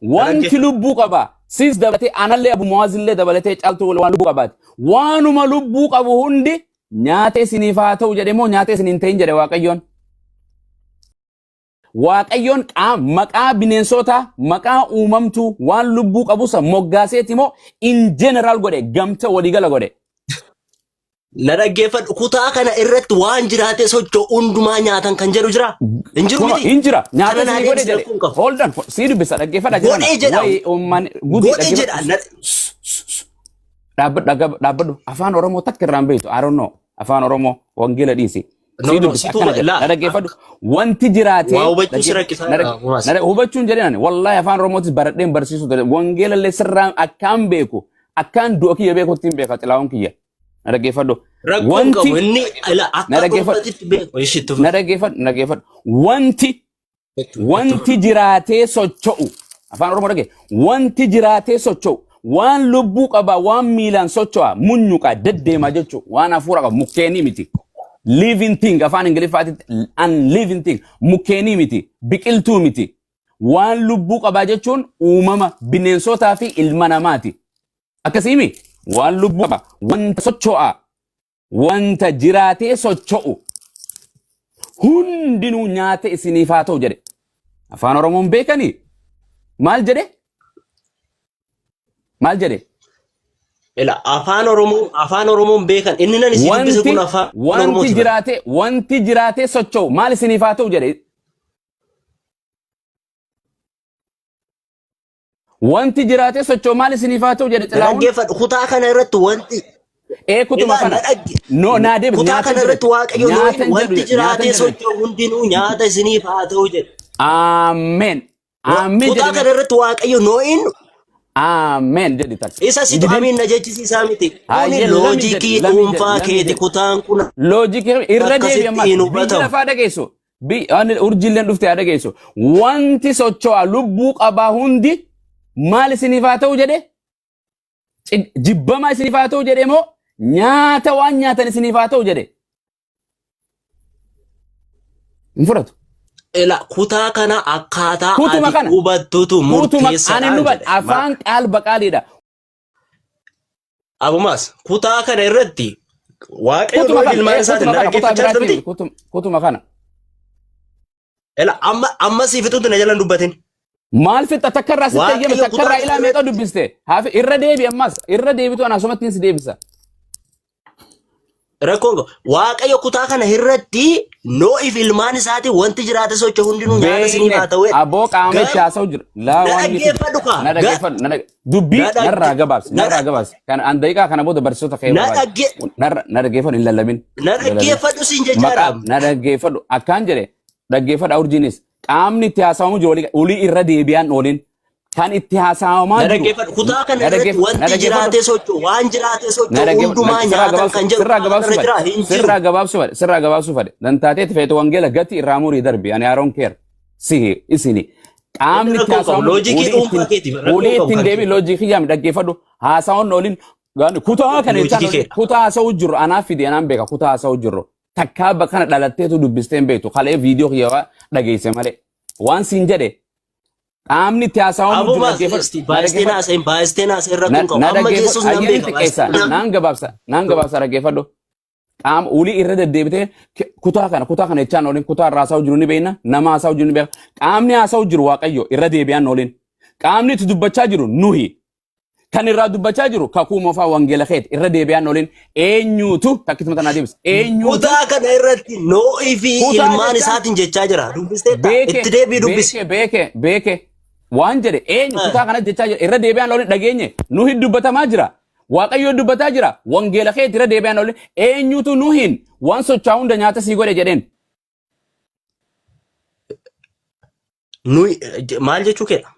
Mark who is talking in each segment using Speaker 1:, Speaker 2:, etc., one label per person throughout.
Speaker 1: Wanti
Speaker 2: Dhaggeeffadhu.
Speaker 1: lubbuu qaba. Siis dabalatee anallee Abu Muwaazillee dabalatee caaltuu waan lubbuu qabaati. Waanuma lubbuu qabu hundi nyaata isiniif haa ta'u jedhe moo nyaata isin hin ta'in jedhe Waaqayyoon. Waaqayyoon maqaa bineensotaa, maqaa uumamtuu waan lubbuu qabu san moggaaseeti moo in general godhe gamta waliigala godhe.
Speaker 2: Na dhaggeeffadhu kutaa kana irratti waan jiraatee socho'u hundumaa nyaatan kan jedhu jira. Hin jiru
Speaker 1: Kuma
Speaker 2: miti.
Speaker 1: hin jira. Nyaata
Speaker 2: Kana naa
Speaker 1: isinii godhe
Speaker 2: deebisi
Speaker 1: jedhe.
Speaker 2: rakkoon qabu.
Speaker 1: Hold on. Sii dubbisa dhaggeeffadha
Speaker 2: Godhee
Speaker 1: jedhama.
Speaker 2: jedha.
Speaker 1: Wayi uummanni gudii
Speaker 2: Godhee jedha.
Speaker 1: dhaggeeffadhu. Dhaabbadhu dhaabbadhu. Afaan Oromoo takka irraan beektu. I don't know. Afaan Oromoo wangeela dhiisi.
Speaker 2: No,
Speaker 1: Sii
Speaker 2: no,
Speaker 1: dubbisa
Speaker 2: situ
Speaker 1: akkana jedha.
Speaker 2: laa.
Speaker 1: Na dhaggeeffadhu. Wanti jiraatee
Speaker 2: Waa hubachuu si rakkisaa jira. Muwaas.
Speaker 1: Hubachuun jedheen ani wallahi afaan Oromootis baradheen barsiisuu danda'e. Wangeela illee sirraan akkaan beeku akkaan du'a kiyya beekutti hin beeka xilaawwan kiyya. Na dhaggeeffadhu.
Speaker 2: Rakkoon
Speaker 1: Wanti
Speaker 2: qabu inni ila
Speaker 1: na
Speaker 2: akka
Speaker 1: dhaggeeffadhu.
Speaker 2: dhuunfaatti beeku. Ishii itti
Speaker 1: Na dhaggeeffadhu. Na dhaggeeffadhu. Wanti wanti jiraatee socho'u afaan Oromoo dhagge wanti jiraatee socho'u waan lubbuu qaba waan miilaan socho'a munyuqa deddeema jechuun waan hafuura qabu mukkeenii miti. Living thing afaan Ingiliffaatitti unliving thing mukkeenii miti biqiltuu miti. Waan lubbuu qabaa jechuun uumama bineensotaa fi ilma namaati. Akkasiimi waan lubbuu qaba wanta socho'a wanta jiraatee socho'u hundinuu nyaata isiniif haa ta'u jedhe. Afaan Oromoon beekanii maal jedhe? Maal jedhe?
Speaker 2: Ila afaan Oromoon beekan inni nan isin dubbise
Speaker 1: Wanti
Speaker 2: kun afaan
Speaker 1: wanti
Speaker 2: Oromooti.
Speaker 1: jiraatee wanti jiraatee socho'u maal isiniif haa ta'u jedhe? Wanti jiraatee socho'u maal isiniif haa ta'u jedhe Xilahuun.
Speaker 2: Dhaggeeffadhu kutaa kana irratti wanti
Speaker 1: Ee kutuma
Speaker 2: Ilaa
Speaker 1: kana.
Speaker 2: na dhagge.
Speaker 1: No naa deebi
Speaker 2: Kutaa
Speaker 1: nyaata
Speaker 2: kana
Speaker 1: jedhe.
Speaker 2: irratti Waaqayyo
Speaker 1: Nyaata hin jedhu
Speaker 2: wanti
Speaker 1: nyaata
Speaker 2: jiraatee
Speaker 1: hin jedhu.
Speaker 2: socho'u hundinuu nyaata isiniif haa ta'u jedhe.
Speaker 1: Ameen. Ameen
Speaker 2: Kutaa
Speaker 1: jedhi.
Speaker 2: kana irratti Waaqayyo Nohiin
Speaker 1: Ameen jedhi takka.
Speaker 2: isa situ
Speaker 1: Hin didin.
Speaker 2: amiin na jechisiisaa miti. Kuni
Speaker 1: Hayyee lami jedhi
Speaker 2: loojikii
Speaker 1: lami jedhi
Speaker 2: dhuunfaa
Speaker 1: lami
Speaker 2: keeti
Speaker 1: jedhi.
Speaker 2: kutaan kun
Speaker 1: Loojikii irra deebi
Speaker 2: akkasitti
Speaker 1: ammas
Speaker 2: hin
Speaker 1: biyyi
Speaker 2: hubatamu.
Speaker 1: lafaa dhageessu. Urjiilleen dhufte haa dhageessu. Wanti socho'a lubbuu qabaa hundi maal isiniif haa ta'u jedhe? Jibbamaa isiniif haa ta'u jedhe moo nyaata waan nyaatan isiniif haa ta'u jedhe? Hin fudhatu.
Speaker 2: Ila kutaa kana akkaataa
Speaker 1: Kutuma
Speaker 2: ati
Speaker 1: kana.
Speaker 2: hubattutu
Speaker 1: Kutuma ani
Speaker 2: murteessaadhaan
Speaker 1: hubadhe
Speaker 2: jedhe.
Speaker 1: afaan qaal baqaaliidha.
Speaker 2: Abumaas kutaa kana irratti Waaqayyo
Speaker 1: Kutuma
Speaker 2: Nohiin
Speaker 1: kana
Speaker 2: ilmaan isaatiin
Speaker 1: kutuma
Speaker 2: na
Speaker 1: kana kutaa
Speaker 2: dhaggeeffachaa jirta
Speaker 1: biraatiin
Speaker 2: miti.
Speaker 1: kutuma kana.
Speaker 2: Ila amma amma siif fixuutti na jalan dubbatin.
Speaker 1: Maal fixa takka irraa sitti eeyyame
Speaker 2: Waaqayyo
Speaker 1: takka
Speaker 2: kutaa
Speaker 1: irraa
Speaker 2: kana
Speaker 1: ilaa meeqa dubbiste? Haafi irra deebi ammas irra deebitu ana asumatti si deebisa.
Speaker 2: Rakkoon qabu. Waaqayyo kutaa kana irratti Nohiif ilmaan isaatiin wanti jiraate socho'u hundinuu nyaata isiniif
Speaker 1: Beekne
Speaker 2: haa ta'u jedhe.
Speaker 1: aboo qaama itti
Speaker 2: Garuu
Speaker 1: haasa'u jira. Laa
Speaker 2: na
Speaker 1: waan miti.
Speaker 2: dhaggeeffadhu kaa.
Speaker 1: Na dhaggeeffadhu. Na Dubbii
Speaker 2: Na
Speaker 1: narraa
Speaker 2: dhagge
Speaker 1: gabaabsi.
Speaker 2: na
Speaker 1: Narraa gabaabsi. Kana an daqiiqaa kana booda barsiisota kee
Speaker 2: na
Speaker 1: barbaade.
Speaker 2: dhagge
Speaker 1: Narra na dhaggeeffadhu hin lallabin.
Speaker 2: na
Speaker 1: Hin lallabin.
Speaker 2: dhaggeeffadhu siin
Speaker 1: Maqaa
Speaker 2: jechaadha.
Speaker 1: na dhaggeeffadhu akkaan jedhe dhaggeeffadha urjiinis qaamni itti haasawamu jiru olii irra deebi'aan oolin. Kan itti haasawamaa
Speaker 2: Na
Speaker 1: jiru
Speaker 2: dhaggeeffadhu. Kutaa kana
Speaker 1: na
Speaker 2: irratti
Speaker 1: dhaggeeffadhu na
Speaker 2: wanti
Speaker 1: dhaggeeffadhu
Speaker 2: jiraatee socho'u waan jiraatee
Speaker 1: na
Speaker 2: socho'u
Speaker 1: dhaggeeffadhu
Speaker 2: hundumaa
Speaker 1: sirraa
Speaker 2: nyaatan
Speaker 1: gabaabsu
Speaker 2: kan jedhu
Speaker 1: sirraa
Speaker 2: kutaa kana
Speaker 1: gabaabsu
Speaker 2: irra
Speaker 1: fadhe
Speaker 2: jira hin jiru.
Speaker 1: sirraa gabaabsu fadhe sirraa gabaabsu fadhe dantaateeti feete wangeela gati irraa murii darbi ani I don't care sihi isini
Speaker 2: Inni
Speaker 1: qaamni itti
Speaker 2: rakkoo qabu.
Speaker 1: haasawamu
Speaker 2: Loojikii
Speaker 1: ulii
Speaker 2: dhuunfaa
Speaker 1: ittiin
Speaker 2: keetiif rakkoo
Speaker 1: ulii
Speaker 2: qabu
Speaker 1: ittiin
Speaker 2: kan
Speaker 1: deebi
Speaker 2: kee.
Speaker 1: loojikii yaami dhaggeeffadhu haasawaan oolin kutaa kana jechaan
Speaker 2: Loojikii
Speaker 1: oolin
Speaker 2: keedha.
Speaker 1: kutaa haasawuu jirru anaaf fide anaan beeka kutaa haasawuu jirru takkaa bakka kana dhalatteetu dubbistee hin beektu kalee viidiyoo kiyya dhageesse malee waan siin jedhe qaamni itti haasawamu
Speaker 2: Aboo
Speaker 1: jiru
Speaker 2: maas
Speaker 1: dhaggeeffadhu
Speaker 2: isti
Speaker 1: na
Speaker 2: baay'istee
Speaker 1: dhaggeeffadhu
Speaker 2: naasa'in baay'istee naasa'in
Speaker 1: na
Speaker 2: rakkoon qabu.
Speaker 1: na
Speaker 2: Amma
Speaker 1: dhaggeeffadhu
Speaker 2: geessus nan
Speaker 1: ayyeen
Speaker 2: beeka
Speaker 1: xiqqeessa
Speaker 2: baay'istee.
Speaker 1: naan gabaabsa dhaggeeffadhu qaama ulii irra deddeebitee kutaa kana kutaa kana jechaan oolin kutaa irraa haasa'u jiru ni beekna nama haasa'u jiru ni beekna qaamni haasa'u jiru waaqayyo irra deebi'aan oolin qaamni itti dubbachaa jiru nuhi Kan irraa dubbachaa jiru kakuu moofaa wangeela keeti irra deebi'aan oolin eenyuutu takkituma tanaa deebisa eenyuutu
Speaker 2: Kutaa kana irratti Nohii fi
Speaker 1: kutaa
Speaker 2: ilmaan
Speaker 1: jechaan
Speaker 2: isaatiin jechaa jira. Dubbisteetta?
Speaker 1: beeke
Speaker 2: Itti deebii dubbisi.
Speaker 1: beeke beeke beeke waan jedhe eenyu kutaa kana jechaa jira irra deebi'aan oolin dhageenye nuhi dubbatamaa jira waaqayyo dubbataa jira wangeela keeti irra deebi'aan oolin eenyuutu nuhin waan socho'aa hunda nyaata sii godhe jedheen
Speaker 2: Nuyi maal jechuu keedha?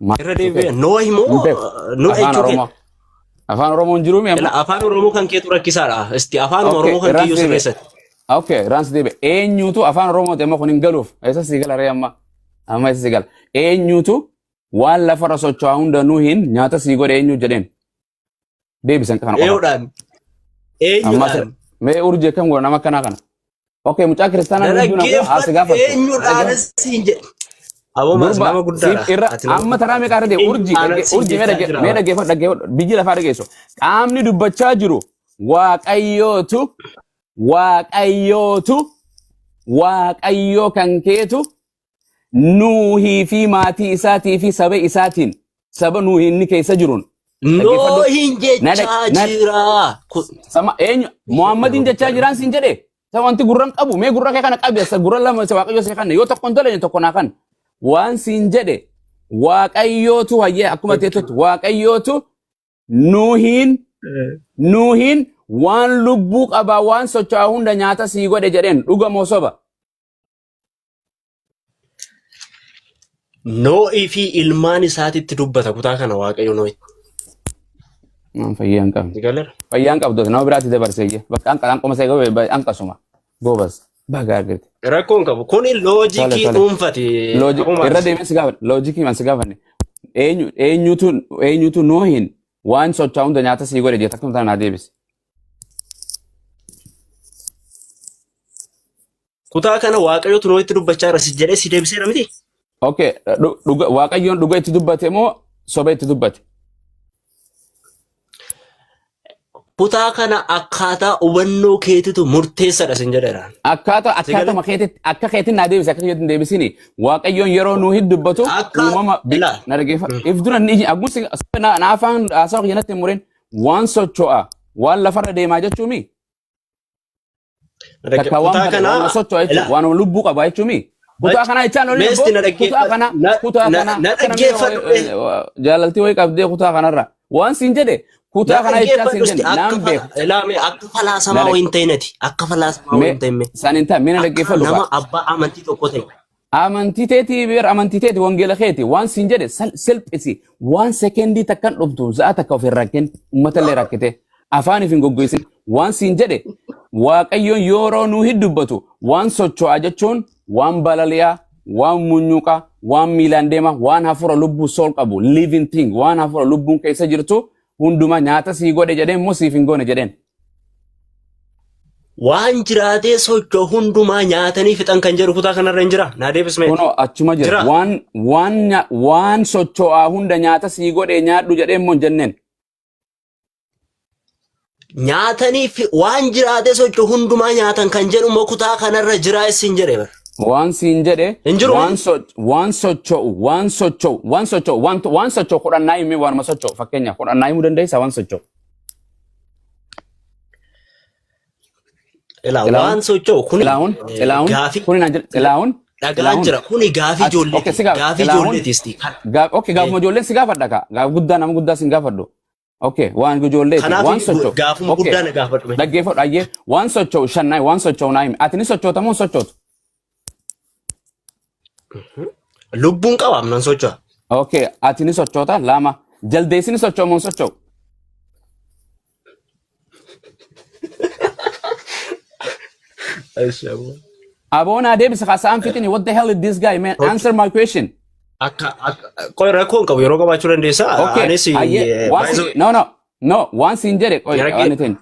Speaker 1: Maal
Speaker 2: Irra
Speaker 1: jechuu
Speaker 2: deebi'ee
Speaker 1: keeti?
Speaker 2: Nohi moo
Speaker 1: Hin beeku.
Speaker 2: nu
Speaker 1: Afaan
Speaker 2: jechuu keedha?
Speaker 1: Oromoo. Afaan Oromoo hin jiruu mi
Speaker 2: Ila
Speaker 1: amma?
Speaker 2: afaan Oromoo kan keetu rakkisaadha. Isti afaanuma
Speaker 1: Okay,
Speaker 2: Oromoo kan
Speaker 1: irraan
Speaker 2: kiyyuu
Speaker 1: si deebi'e.
Speaker 2: sirreessati.
Speaker 1: Okay, irraan si deebi'e. Eenyutu afaan Oromooti amma kun hin galuuf? Eessa si gala ree amma? Amma eessa si gala? Eenyutu waan lafarra socho'aa hunda nuhin nyaata sii godhe eenyu jedheen? Deebisan kana qofa.
Speaker 2: Eenyudhaan?
Speaker 1: Amma
Speaker 2: Eenyudhaan?
Speaker 1: mee urjii akkam godha nama akkanaa kana? Okay, mucaa kiristaanaa nu hedduu naqu haa si
Speaker 2: Dargaggeeffadhu
Speaker 1: gaafattu.
Speaker 2: eenyudhaan
Speaker 1: Dhaggeeffadhu.
Speaker 2: siin jedhe. Abomaas
Speaker 1: Gurbaa
Speaker 2: nama
Speaker 1: siif
Speaker 2: guddaadha.
Speaker 1: irra
Speaker 2: Ati nama
Speaker 1: amma taraa
Speaker 2: guddaadha.
Speaker 1: meeqa irra deemu
Speaker 2: Eenyu
Speaker 1: urjii
Speaker 2: aanan siin
Speaker 1: urjii mee
Speaker 2: jechaa
Speaker 1: dhagge
Speaker 2: jira
Speaker 1: mee
Speaker 2: bara.
Speaker 1: dhaggeeffadhu dhaggeeffadhu biyyi lafaa dhageessu. Qaamni dubbachaa jiru Waaqayyootu Waaqayyootu Waaqayyoo kan keetu Nuuhii fi maatii isaatii fi saba isaatiin saba Nuuhii inni keessa jiruun dhaggeeffadhu.
Speaker 2: Noohin
Speaker 1: Na
Speaker 2: jechaa
Speaker 1: na
Speaker 2: jira.
Speaker 1: Sama eenyu
Speaker 2: Nama
Speaker 1: Muhammadiin jechaa
Speaker 2: guddaadha.
Speaker 1: jiraan siin jedhe. Sa wanti gurran qabu mee gurra kee kana qabi sa gurra lama sa Waaqayyo si kanne yoo tokko hin tolle tokko naa kan waan siin jedhe Waaqayyootu hayyee akkuma teettutti Waaqayyootu Nuuhiin Nuuhiin waan lubbuu qabaa waan socho'aa hunda nyaata sii godhe jedheen dhuga moo soba?
Speaker 2: Noo'ii fi ilmaan isaatitti dubbata kutaa kana Waaqayyo Noo'itti.
Speaker 1: Waan fayyaa hin qabne.
Speaker 2: Si galeera?
Speaker 1: Fayyaa hin qabdu nama biraatti dabarsee jee. Bakka hanqa hanquma see hanqasuma. Goobas. Baga argate.
Speaker 2: Rakkoo hin qabu. Kuni
Speaker 1: Tole
Speaker 2: loojikii
Speaker 1: tole.
Speaker 2: dhuunfati.
Speaker 1: Looji irra
Speaker 2: Abomaas.
Speaker 1: deemee si gaafadhe. Loojikii man si gaafanne. Eenyu eenyutu eenyutu Noohiin waan socho'aa hunda nyaata sii godhe jette akkuma tana naa deebisi.
Speaker 2: Kutaa kana Waaqayyotu Noohitti dubbachaa jira si jedhee si deebiseera miti?
Speaker 1: Okay, dhuga Waaqayyoon dhuga itti dubbate moo soba itti dubbate?
Speaker 2: Kutaa kana akkaataa hubannoo keetitu murteessadha sin jedheera.
Speaker 1: Akkaataa
Speaker 2: Si galee?
Speaker 1: akkaatuma keetitti akka keetiin naa deebisi akka keetiin hin deebisini. Waaqayyoon yeroo Nuuhi dubbatu
Speaker 2: Akka
Speaker 1: uumama
Speaker 2: ilaa.
Speaker 1: na dhaggeeffa. If dura ni aggusi na na afaan haasawa kiyya natti hin murin waan socho'a waan lafarra deemaa jechuumi. Takka waan
Speaker 2: Kutaa
Speaker 1: bare
Speaker 2: kana
Speaker 1: waan socho'a jechuun
Speaker 2: ilaa.
Speaker 1: waan lubbuu qaba jechuumi. Kutaa kana jechaan olin
Speaker 2: Meesti
Speaker 1: abboo
Speaker 2: na
Speaker 1: kutaa
Speaker 2: dhaggeeffadhu.
Speaker 1: kana kutaa
Speaker 2: Na
Speaker 1: kana
Speaker 2: na
Speaker 1: akkana mee
Speaker 2: dhaggeeffadhu.
Speaker 1: jaalaltii wayii qabdee kutaa kanarra waan siin jedhe kutaa
Speaker 2: Na
Speaker 1: kana jechaa siin
Speaker 2: dhaggeeffadhu
Speaker 1: jenne
Speaker 2: akka
Speaker 1: naan beeku.
Speaker 2: ilaame akka
Speaker 1: Na
Speaker 2: falaasamaa
Speaker 1: dhag
Speaker 2: wayii hin ta'inati. Akka falaasamaa wayii
Speaker 1: mee
Speaker 2: hin ta'in mee.
Speaker 1: san hin ta'a mee na
Speaker 2: Akka
Speaker 1: dhaggeeffadhu
Speaker 2: nama
Speaker 1: kaa.
Speaker 2: abbaa amantii tokko ta'e.
Speaker 1: Amantii teetii beer amantii teeti wangeela keeti waan siin jedhe salphisi waan sekendii takkan dhumtu za'a takka of hin rakkin uummata illee rakkite afaaniif hin goggoisin waan siin jedhe Waaqayyoon yeroo nuu hin dubbatu waan socho'aa jechuun waan balali'aa waan munyuuqaa waan miilaan deema waan hafuura lubbuu sool qabu living thing waan hafuura lubbuun keessa jirtu hundumaa nyaata sii godhe jedheen immoo siif hin goone jedheen.
Speaker 2: Waan jiraatee socho'u hundumaa nyaatanii fixan kan jedhu kutaa kanarra hin jira. Naa deebismee.
Speaker 1: Kunoo achuma jira.
Speaker 2: Jira.
Speaker 1: Waan waan waan socho'aa hunda nyaata sii godhe nyaadhu jedhee immoo hin jenneen.
Speaker 2: Nyaatanii waan jiraatee socho'u hundumaa nyaatan kan jedhu immoo kutaa kanarra jira isin jedhe bara.
Speaker 1: Waan siin jedhe
Speaker 2: Hin jiru
Speaker 1: waan so waan socho'u waan socho'u waan socho'u waan waan socho'u kudhannaa himee waanuma socho'u fakkeenya kudhannaa himuu dandeessaa waan socho'u.
Speaker 2: Ilaa
Speaker 1: Xilahuun
Speaker 2: waan socho'u kuni
Speaker 1: Xilahuun Xilahuun
Speaker 2: gaafii
Speaker 1: kuni naan jedhe Xilahuun
Speaker 2: dhagaan
Speaker 1: Xilahuun
Speaker 2: jira kuni gaafii
Speaker 1: ati okay
Speaker 2: ijoolleeti
Speaker 1: si gaafa
Speaker 2: gaafii
Speaker 1: Xilahuun
Speaker 2: ijoolleeti isti kan
Speaker 1: okay gaafuma ijoolleen si gaafadha kaa gaaf guddaa nama guddaa sin gaafadhu okay waan ijoolleeti
Speaker 2: kanaaf
Speaker 1: waan socho'u
Speaker 2: gaafuma
Speaker 1: okay
Speaker 2: guddaa na gaafadhu mee.
Speaker 1: dhaggeeffadhu ayyee waan socho'u shan naa waan socho'u naa himi ati ni sochoota moo hin sochootu
Speaker 2: Lubbuun qabaam nan socho'a.
Speaker 1: okay ati ni sochoota lama jaldeessi ni socho'u moo hin socho'u Aboo naa deebisi haasa'aan fixini what the hell is this guy man answer my question
Speaker 2: Akka akka qoy rakkoo hin qabu yeroo qabaachuu dandeessa.
Speaker 1: Okay,
Speaker 2: Anis
Speaker 1: hayyee waan si no no no waan siin jedhe qoy
Speaker 2: Jara
Speaker 1: waan itin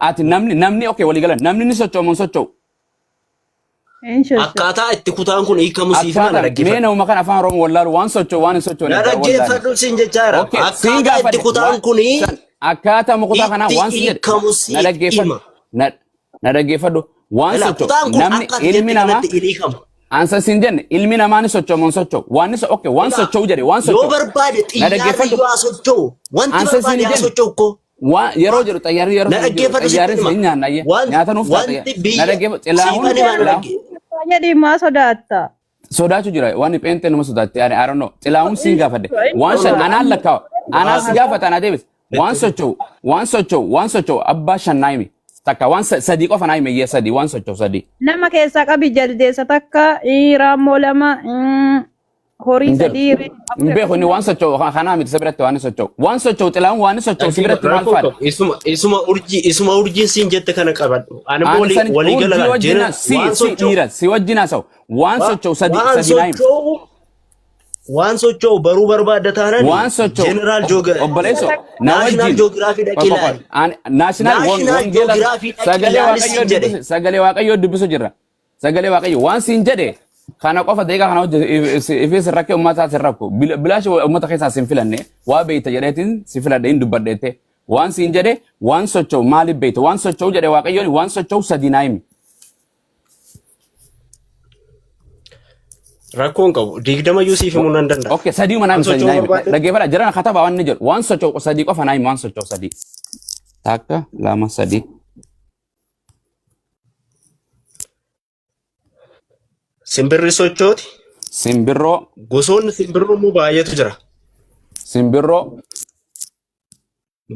Speaker 1: ati namni namni okay walii galan namni ni socho'u moo hin socho'u
Speaker 3: Hin socho'u.
Speaker 2: Akkaataa itti kutaan kun hiikamu siif hima na
Speaker 1: akkaataa mee
Speaker 2: dhaggeeffadhu.
Speaker 1: nama kan afaan Oromoo wallaalu waan socho'u waan hin sochoone
Speaker 2: Na
Speaker 1: irraa wallaale
Speaker 2: dhaggeeffadhu siin jechaa jira.
Speaker 1: okay siin
Speaker 2: Akkaataa itti
Speaker 1: gaafadhe
Speaker 2: kutaan
Speaker 1: waan
Speaker 2: kun
Speaker 1: san akkaataa kutaa kanaa
Speaker 2: itti
Speaker 1: waan siin jedhe
Speaker 2: hiikamu
Speaker 1: na
Speaker 2: siif
Speaker 1: dhaggeeffadhu
Speaker 2: hima.
Speaker 1: na na dhaggeeffadhu waan
Speaker 2: Ilaa
Speaker 1: socho'u
Speaker 2: kutaan kun
Speaker 1: namni
Speaker 2: akka ati
Speaker 1: ilmi
Speaker 2: jette
Speaker 1: namaa
Speaker 2: kanatti hin hiikamu.
Speaker 1: ansa siin jenne ilmi namaa ni socho'u moo hin socho'u waan ni okay waan
Speaker 2: Ilaa
Speaker 1: socho'u jedhe waan
Speaker 2: yoo
Speaker 1: socho'u
Speaker 2: barbaade
Speaker 1: na
Speaker 2: xiyyaarri
Speaker 1: dhaggeeffadhu
Speaker 2: yoo haa socho'u wanti
Speaker 1: ansa siin
Speaker 2: barbaade haa
Speaker 1: jenne
Speaker 2: socho'u koo.
Speaker 1: waan yeroo jedhu xayyaarri yeroo
Speaker 2: Na
Speaker 1: sana jiru
Speaker 2: dhaggeeffadhu sitti
Speaker 1: xayyaarri
Speaker 2: hima.
Speaker 1: hin nyaanna ayyee nyaata nuuf ta'a
Speaker 2: Wanti
Speaker 1: na
Speaker 2: biyya
Speaker 1: dhaggeeffadhu xilahuun
Speaker 2: siifan hima na
Speaker 1: xilahuun
Speaker 2: dhagge.
Speaker 3: Jedhi maa sodaatta?
Speaker 1: sodaachuu jira waan pheenxee nama sodaatti ani I don't know xilahuun siin gaafadhe waan shan anaan lakkaawa anaan si gaafata anaa deebis waan socho'u waan socho'u waan socho'u abbaa shan naa himi takka waan sadii qofa naa himi iyyee sadii waan socho'u sadii
Speaker 3: Nama keessaa qabi jaldeessa takka, raammoo lama, horii
Speaker 1: hin jedhu
Speaker 3: sadii,
Speaker 1: hin beeku inni waan socho'u kanaa miti isa biratti waan inni socho'u waan socho'u xilahuun waan inni socho'u si biratti maal
Speaker 2: Rakkoo
Speaker 1: faadha
Speaker 2: qabu. Isuma isuma urjii isuma urjiin siin jette kana qabadhu. Ani immoo
Speaker 1: Ani
Speaker 2: walii
Speaker 1: san
Speaker 2: walii
Speaker 1: urjii
Speaker 2: gala
Speaker 1: wajjin
Speaker 2: jira
Speaker 1: si
Speaker 2: waan
Speaker 1: si
Speaker 2: socho'u
Speaker 1: dhiira si wajjin haasa'u waan socho'u sadii
Speaker 2: waan
Speaker 1: sadii naa himi
Speaker 2: socho'u waan socho'u baruu barbaadda taanaan
Speaker 1: waan socho'u
Speaker 2: General
Speaker 1: obboleesso na
Speaker 2: National
Speaker 1: wajjin
Speaker 2: Geography dhaqii ilaali.
Speaker 1: national
Speaker 2: National
Speaker 1: wangeela
Speaker 2: Geography dhaqii
Speaker 1: sagalee
Speaker 2: ilaali
Speaker 1: waaqayyoo
Speaker 2: siin jedhe.
Speaker 1: dubbisu sagalee waaqayyoo dubbisu jirra sagalee waaqayyoo waan siin jedhe Kana qofa daqiiqaa kana hojjetu ifee sin rakkee uummataa sin rakku. Bilaashi uummata keessaa sin filanne waa beeyta jedheetiin si filadhe hin dubbadheette. Waan siin jedhe waan socho'u maaliif beeyta? Waan socho'u jedhe Waaqayyoon waan socho'u sadii naa himi.
Speaker 2: Rakkoon qabu. 20 iyyuu siif himuu nan danda'a.
Speaker 1: Okay, sadii naa
Speaker 2: Waan
Speaker 1: himi sadii
Speaker 2: socho'uu
Speaker 1: naa himi.
Speaker 2: barbaadde?
Speaker 1: Dhaggeeffadha jiran katabaa waan inni jedhu waan socho'u sadii qofa naa himi waan socho'u sadii. Takka lama sadii.
Speaker 2: Simbirri sochooti.
Speaker 1: Simbirroo
Speaker 2: Gosoonni simbirroo immoo baay'eetu jira.
Speaker 1: simbirroo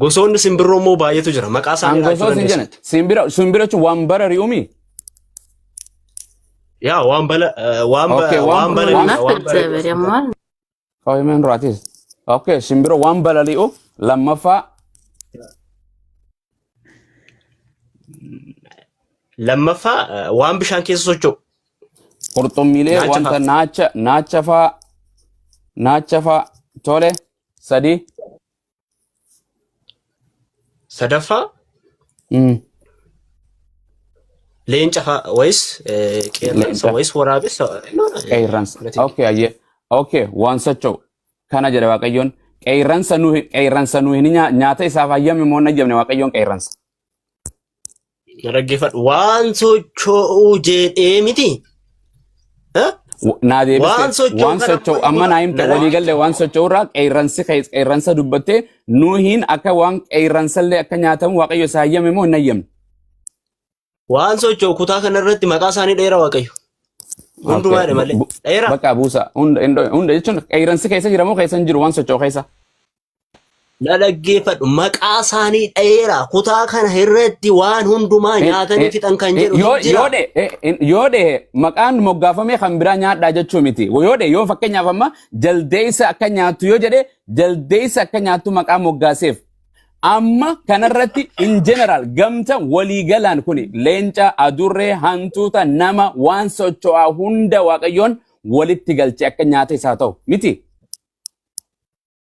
Speaker 2: Gosoonni simbirroo immoo baay'eetu jira. Maqaa isaanii laachuu
Speaker 1: Angosoos hin
Speaker 2: dandeessa.
Speaker 1: jenne. Simbira simbira jechuun waan barari'uumi.
Speaker 2: Yaa waan bala eh, waan ba-
Speaker 1: Okay, waan
Speaker 2: waan
Speaker 1: waan
Speaker 2: balali'udha
Speaker 4: እናት
Speaker 2: waan
Speaker 4: እግዚአብሔር
Speaker 2: balali'u.
Speaker 4: ያማል
Speaker 1: Qo'imeen duraatis. Okay, simbira waan balali'u lammaffaa
Speaker 2: Lammaffaa waan bishaan keessa socho'u.
Speaker 1: Qurxummiilee
Speaker 2: Naacha
Speaker 1: wanta
Speaker 2: fa'a.
Speaker 1: naacha naacha faa naacha faa tole sadii.
Speaker 2: Sadaffaa leenca fa'a wayis qeerransa
Speaker 1: Leenca
Speaker 2: wayis waraabessa.
Speaker 1: Qeerransa. Okay ayyee. Okay waan socho'u kana jedhe Waaqayyoon qeerransa nuyi qeerransa nuyi ni nyaata isaaf hayyame moo hin hayyamne Waaqayyoon qeerransa.
Speaker 2: Na dhaggeeffadhu. Waan socho'u jedhee miti. Eh?
Speaker 1: Naa deebiste
Speaker 2: Waan socho'u
Speaker 1: waan
Speaker 2: kana
Speaker 1: socho'u amma naa himte
Speaker 2: na
Speaker 1: walii galle waan socho'u irraa qeerransi qeerransa dubbattee nuyiin akka waan qeerransallee akka nyaatamu Waaqayyo isaa hayyame moo hin hayyamne.
Speaker 2: Waan socho'u kutaa kana irratti maqaa isaanii dheera Waaqayyo.
Speaker 1: Okay.
Speaker 2: Hundumaadha malee. Dheera.
Speaker 1: Bakka buusa hunda hunda jechuun qeerransi keessa jira moo keessa hin jiru waan socho'u keessa.
Speaker 2: Na dhaggeeffadhu. Maqaa isaanii dheera. Kutaa kana irratti waan hundumaa nyaatanii fixan kan jedhu
Speaker 1: Yoo
Speaker 2: hin jira.
Speaker 1: yoo dhe yoo dhe maqaan moggaafamee kan biraa nyaadhaa jechuu miti. Yoo dhe yoo fakkeenyaaf amma jaldeessa akka nyaattu yoo jedhe jaldeessa akka nyaattu maqaa moggaaseef. Amma kanarratti in general gamta waliigalaan kuni leenca, adurree, hantuuta, nama waan socho'aa hunda Waaqayyoon walitti galchee akka nyaata isaa ta'u miti.